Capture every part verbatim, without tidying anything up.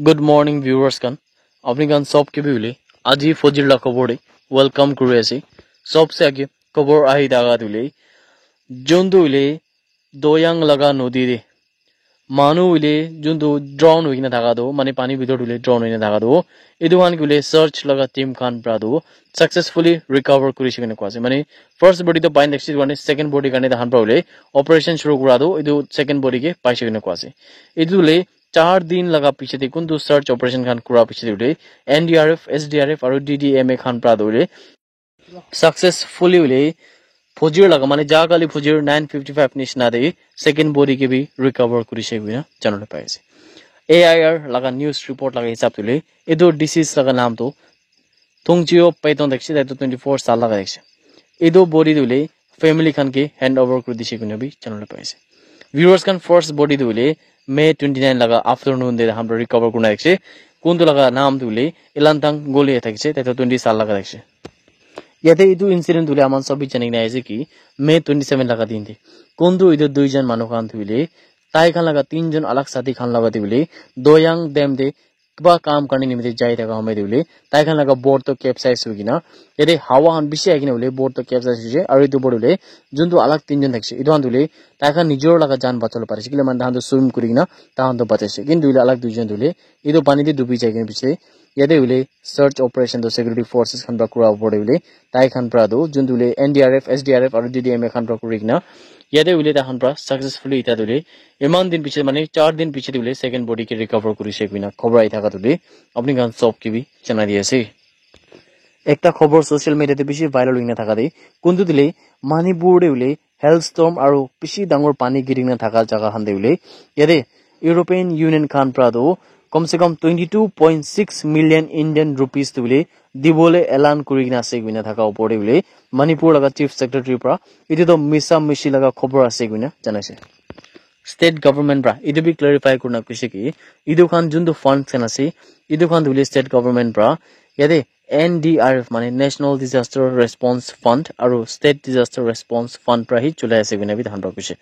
Good morning, viewers khan. Apni khan sob ke bhi hoile aji fojir la khobor de welcome kuri ase. Sob se age khobor ahi thaga tu hoile, juntu hoile Doyang laga nodi de manu hoile juntu drown hoi kena thaga tu, mane pani bhitor tu hoile drown hoi kena thaga tu, etu khan ke hoile search laga team khan pra tu successfully recover kuri se kena koa ase. Mane first body to pain dekhi se, second body karne tahan pra hoile operation shuru kura tu etu second body ke paise kena koa ase. Etu hoile char din laga piche de kuntu search operation khan kura piche de hoile N D R F, S D R F aru D D M A khan pra tu hoile successfully hoile fojir laga, mane ja kali fojir nine fifty five nishina de second body ke bhi recover kuri se kena janole pai ase. A I R laga news report laga hisab tu hoile etu disease laga naam tu Thongchio Paiton dekhi se, tai tu twenty four sal laga dekhi se. Etu body tu hoile family khan ke hand over kuri dise kena bhi janole pai ase. Viewers khan, first body tu hoile May twenty nine laga afternoon de tahan pra recover kurina dekhi se. Kuntu laga naam tu hoile Elantang Goli thakise, tai tu twenty sal laga dekhi se. Yate etu incident tu hoile aman sob bi jani kena ase ki May twenty seven laga din de kuntu etu duijon manu khan tu hoile tai khan laga tinjon alag sathi khan laga tu hoile Doyang dam de kiba kam karne nimite jai thaka home de hoile tai khan laga boat to capsize hoi kena yate hawa khan bishi ahi kena hoile boat to capsize hoise. Aru etu boat hoile juntu alag tinjon thakise, etu khan tu hoile tai khan nijor laga jaan bachale parise, kile mane tahan tu swim kuri kena tahan tu bachaise, kintu hoile alag duijon tu hoile etu pani de dubi jai kena bishi. Yate hoile search operation tu security forces khan pra kura opor de hoile tai khan pra tu juntu hoile N D R F, S D R F aru D D M A khan pra kuri kena yate hoile tahan pra successfully eta tu hoile eman din piche, mane char din piche de hoile second body ke recover kuri se kena khobor ahi thaka tu hoile apni khan sob ke bhi janai di ase. Ekta khobor social media te bishi viral hoi kena thaka de kuntu tu hoile Manipur de hoile hailstorm aru bishi dangor pani giri kena thaka jaga khan de hoile yate European Union khan pra tu kom se kom twenty two point six million Indian rupees tu hoile dibole elan kuri kena ase kena thaka opor de hoile Manipur laga chief secretary pra etu tu misa mishi laga khobor ase kena janai se. State government pra etu bhi clarify kurina koise ki etu khan juntu funds khan ase, etu khan tu hoile state government pra yate N D R F, mane National Disaster Response Fund aru State Disaster Response Fund pra hi cholai ase kena bhi tahan pra koise.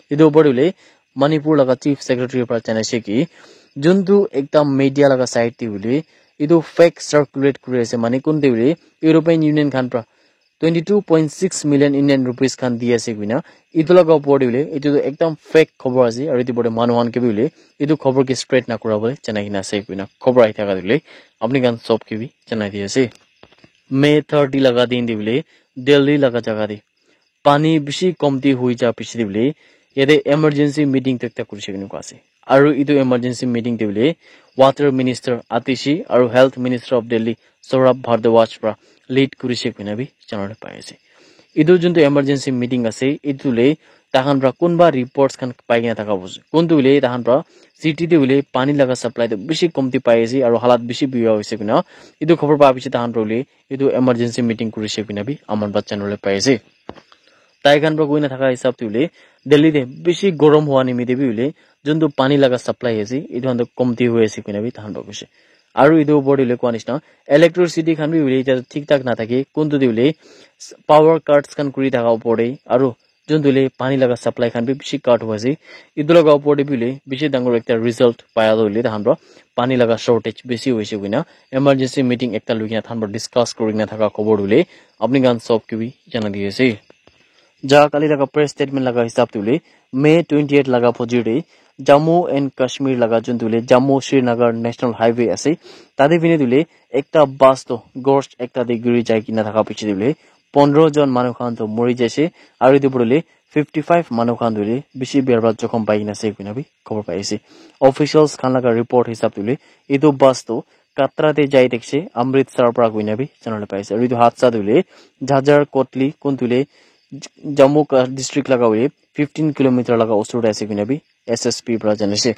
Etu opor de hoile Manipur laga chief secretary pra janai se ki juntu ekta media laga side de hoile etu fake circulate kuri ase, mane kuntu hoile European Union khan pra twenty two point six million Indian rupees khan di ase koina. Etu laga opor te hoile etu tu ekdam fake khobor ase, aru etu opor te manu khan ke bi hoile etu khobor ke spread na kura bole janai kena ase koina khobor ahi thaka tu hoile apni khan sob ke bi janai di ase. May thirty laga din te hoile Delhi laga jaga te pani bishi komti hoi ja piche te hoile yate emergency meeting tu ekta kurishe koina koa ase. Aru etu emergency meeting te hoile Water Minister Atishi aru Health Minister of Delhi Saurabh Bhardwaj pra lead kurishe koina bi janabole pai ase. Etu juntu emergency meeting ase, etu le takhan pra kunba reports khan pai kena thaka ase. Kuntu hoile takhan pra city te hoile pani laga supply tu bishi komti pai ase aru halat bishi biya hoise koina etu khobor pa piche takhan pra hoile etu emergency meeting kurishe koina bi aman pra janabole pai ase. Tai khan pra koina thaka hisab te hoile Delhi te bishi gorom hua nimite bi hoile juntu pani laga supply ase etu khan tu komti hoi ase koina bi takhan pra koise. Aru etu opor te hoile koa nishina electricity khan bi hoile etia thik thak nathake, kuntu te hoile power cuts khan kuri thaka opor te aru juntu hoile pani laga supply khan bi bishi cut hoi ase. Etu laga opor te bi hoile bishi dangor ekta result paya toh hoile takhan pra pani laga shortage bishi hoise koina emergency meeting ekta loi kena takhan pra discuss kuri kena thaka khobor hoile apni khan sob ke bi janai di ase. Ja kali laga press statement laga hisab te hoile May twenty eight laga phojir te Jammu and Kashmir laga juntu hoile Jammu Srinagar National Highway ase, tate phine tu hoile ekta bus toh gorge ekta te giri jai kena thaka piche te hoile pondro jon manu khan toh mori jaise aru etu opor te hoile fifty five manu khan tu hoile bishi bera pra jokhom pai kena ase koina bi khobor pai ase. Officials khan laga report hisab te hoile etu bus toh Katra te jai thakise Amritsar pra koina bi janabole pai ase. Aru etu hadsa tu hoile Jhajar Kotli kuntu hoile Jammu ka district laga hoile fifteen kilometer laga osor te ase koina bi S S P pra janise.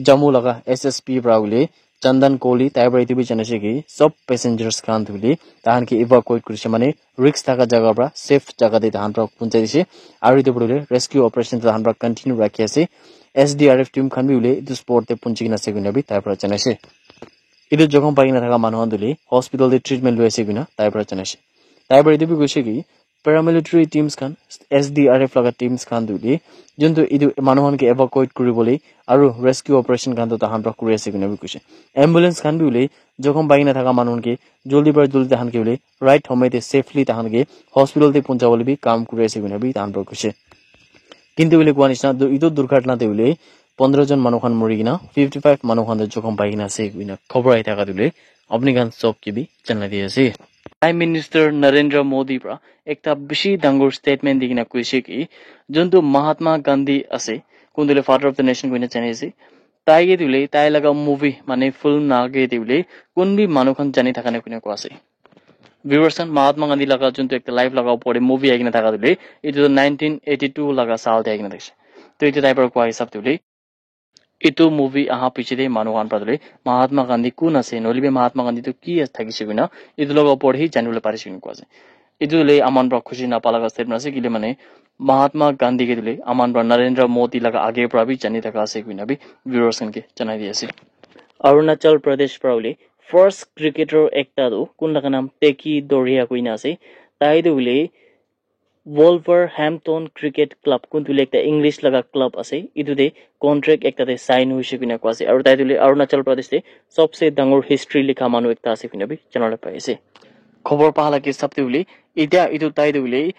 Jammu laga S S P pra hoile Chandan Kohli tai pra etu bi janise ki sob passengers khan tu hoile takhan ke evacuate kurise, mane risk thaka jaga pra safe jaga te takhan pra punchai dise. Aru etu opor te rescue operation takhan pra continue rakhi ase. S D R F team khan bi hoile etu spot te punchi kena ase koina bi tai pra janaise. Etu jokhom pai kena thaka manu khan tu hoile hospital te treatment loi ase koina tai pra janaise. Tai pra etu bi koise ki Paramilitary teams khan, S D R F laga teams khan tu hoile, juntu etu manu khan ke evacuate kuribole aru rescue operation khan tu tahan para kuri ase koina bi koise. Ambulance khan bi hoile, jokhom pai kena thaka manu khan ke joldi para joldi tahan ke hoile right homoi te safely tahan ke hospital te puncha bole bi kam kuri ase koina bi tahan para koise. Kintu hoile koa nishina, du-, etu durghatna te hoile pondro jon manu khan muri kena, fifty five manu khan tu jokhom pai kena ase koina khobor ahi thaka tu hoile apni khan sob ke bi janai di ase. Prime Minister Narendra Modi para ekta bishi dangor statement di kena koise ki, juntu Mahatma Gandhi ase, kuntu le father of the nation koina jani ase, tai ke tu hoile, tai laga movie mane film na ke tu hoile, kun bi manu khan jani thaka nai koina koa ase. Viewers khan, Mahatma Gandhi laga juntu ekta life laga upor te movie ahi kena thaka tu hoile, etu tu nineteen eighty two laga saal te ahi kena thakishe. To etu tai para koa hisab tu hoile, etu movie aha piche te manu khan para tu hoile Mahatma Gandhi kun ase, nohole bi Mahatma Gandhi tu ki as-, thakishe koina, etu laga upor hi jani bole parishe koina koa ase. Etu hoile aman para khushi napa laga step na ase, kile mane Mahatma Gandhi ke tu hoile aman para Narendra Modi laga age para bi jani thaka ase koina bi viewers khan ke janai di ase. Arunachal Pradesh para hoile first cricketer ekta tu kun laga naam Teki Doria koina ase. Tai tu hoile Wolverhampton Cricket Club, kuntu hoile ekta English laga club ase, etu te contract ekta te sign hoise koina koa ase. Aru tai tu hoile Arunachal Pradesh te sobse dangor history likha manu ekta ase koina bi janai bole pai ase. Khobor pa laga hisab te hoile, etia etu tai tu hoile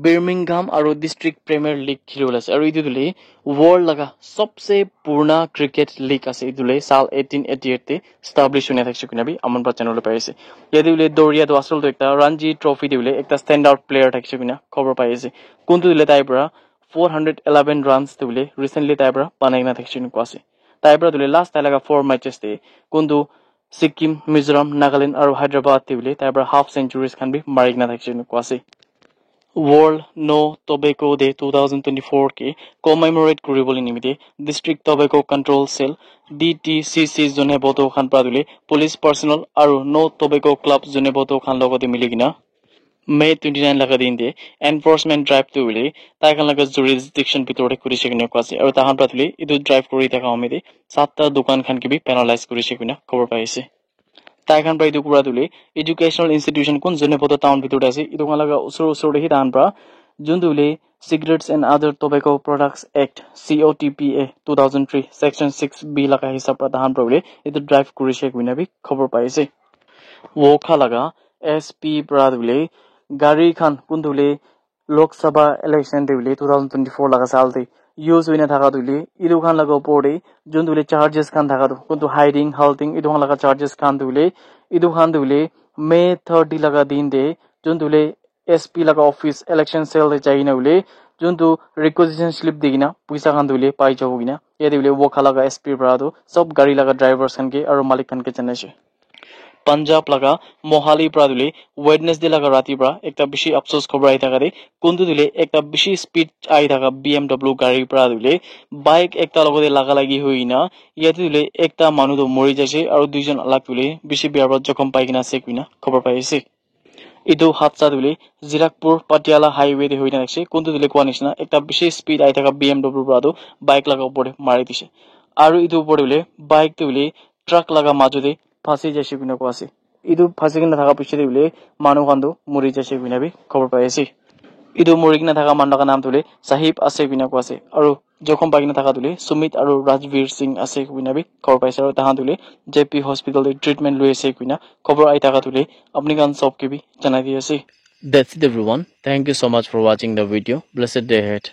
Birmingham aru District Premier League kheli bole ase. Aru etu tu hoile world laga sobse purana cricket league ase. Etu hoile saal eighteen eighty eight te establish hoina thakishe koina bi aman para janai bole pai ase. Yate hoile Doria tu asol tu ekta Ranji Trophy te hoile ekta standout player thakishe koina khobor pai ase. Kuntu hoile tai para four hundred eleven runs tu hoile recently tai para banai kena thakishe koina koa ase. Tai para tu hoile last tai laga four matches te kuntu Sikkim, Mizoram, Nagaland aru Hyderabad te hoile tai para half centuries khan bi mari kena thakishe koina koa ase. World No Tobacco Day two thousand twenty-four ke commemorate kuri bole nimite District Tobacco Control Cell, D T C C Zunheboto khan para tu hoile police personnel aru No Tobacco Club Zunheboto khan logote mili kena May twenty nine laga din te enforcement drive tu hoile tai khan laga jurisdiction bitor te kuri se koina koa ase. Aru tai khan para tu hoile etu drive kuri thaka home te satta dukan khan ke bi penalize kuri se koina khobor pai ase. Tai khan para etu kura tu hoile educational institution kun Zunheboto town bitor te ase, etu khan laga usor usor te hi tai khan para juntu hoile Cigarettes and Other Tobacco Products Act, C O T P A, two thousand three, Section six B laga hisab para tai khan para hoile etu drive kuri se koina bi khobor pai ase. Wokha laga S P para tu hoile gari khan kuntu hoile Lok Sabha election te hoile two thousand twenty-four laga saal te use hoina thaka tu hoile etu khan laga upor te juntu hoile charges khan thaka tu kuntu hiding, halting etu khan laga charges khan tu hoile etu khan tu hoile May thirty laga din te juntu hoile S P laga office election cell te jai kena hoile juntu requisition slip di kena poisa khan tu hoile pai jabo kena yate hoile Wokha laga S P para tu sob gari laga drivers khan ke aru malik khan ke janai ase. Punjab laga Mohali para tu hoile Wednesday laga rati para ekta bishi afsos khobor ahi thaka te kuntu tu hoile ekta bishi speed ahi thaka B M W gari para tu hoile bike ekta logote laga lagi hoi kena yate tu hoile ekta manu tu mori jaise aru duijon alag tu hoile bishi bia para jokhom pai kena ase koina khobor pai ase. Etu hadsa tu hoile Zirakpur Patiala highway te hoi kena ase. Kuntu tu hoile koa nishina ekta bishi speed ahi thaka B M W para tu bike laga upor te mari dise aru etu upor te hoile bike tu hoile truck laga majo te phasi jaise koina koa ase. Etu phasi kena thaka piche te hoile manu khan tu mori jaise koina bi khobor pai ase. Etu mori kena thaka manu laga naam tu hoile Sahib ase koina koa ase aru jokhom pai kena thaka tu hoile Sumit aru Rajveer Singh ase koina bi khobor pai ase aru tai khan tu hoile J P hospital te treatment loi ase koina khobor ahi thaka tu hoile apni khan sob ke bi janai di ase. That's it everyone. Thank you so much for watching the video. Blessed day ahead.